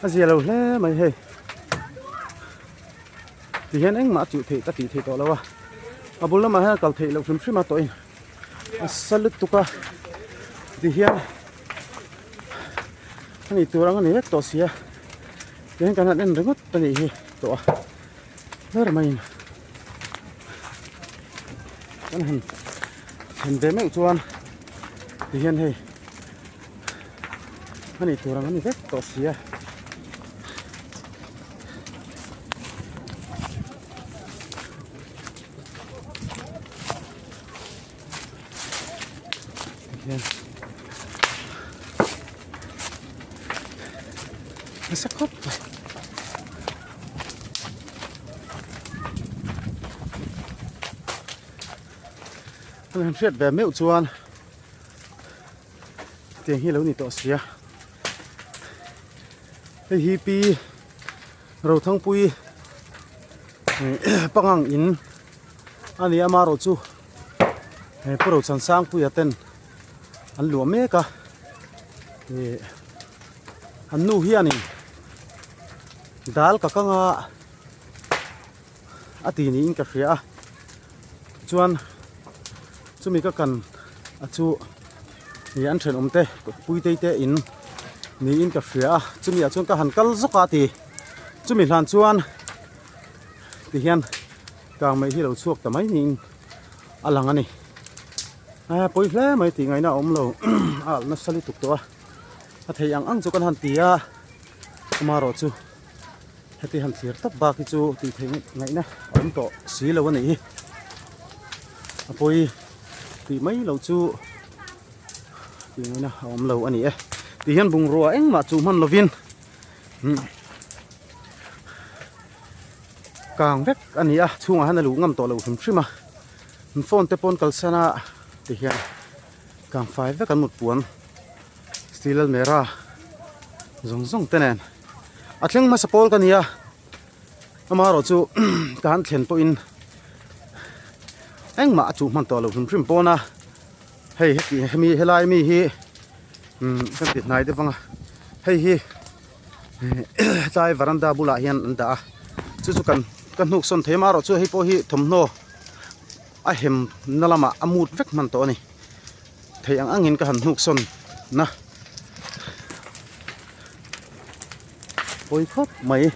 A zia lo hle mai hei. Ti hian engmah a chuh theih ka tih theih tawh lo a. A bul lamah hian a kal theih loh hrim hrim a tawh in a sa lutuk a. Ti hian a nih tur ang a ni vek tawh si a. Ti hian kan han en ringawt a nih hi tawh a. Ber maiin kan han thlen ve meuh chuan ti hian hei a nih tur ang a ni vek tawh si a. Hian nasa khawp mai. An han hriat ve meuh chuan tiang hi a lo ni tawh sia. Hei hi pi Rothangpui pangang in a ni a amaherawhchu he Pu Rochansangpuia ten an luah mek a ih an nu hianin dal ka kang a a ti niin ka hria a chuan chumi ka kan a chu ih an thenawm te puitei te in niin ka hria a chumi ah chuan ka han kal zawk a ti chumi hlan chuan tihian kang mai hi lo chhuak ta mai niin a lang a ni a pawi hle mai tih ngaihna a awm lo a alh nasa lutuk tawh a a thei ang ang chu kan han ti a amaherawhchu heti han thlir tawp bak hi chu tih theih ngaihna a awm tawh si lo a nih hi a pawi tih mai loh chu tih ngaihna a awm lo a ni e ti hian bungrua engmah chu hman lovin kang vek a ni a chhungah hian a luh ngam tawh lo hrim hrim a an phone te pawn kalsan a ti hian kang fai vek an mut puan steel almera zawng zawng te nen a thleng hmasa pawl ka ni a amaherawh chu ka han thlen pawhin engmah a chuh hman tawh lo hrim hrim pawn a hei heti hemi helai mi hi umm ka ti hnai deuh vang a hei hi tlai varanda bulah hian an dah a chu chu kan ka hnuk sawn thei amaherawh chu hei pawh hi thawmhnaw a hem na lamah a mut vek hman tawh a ni theih ang angin ka han hnuk sawn na pawi khawp mai.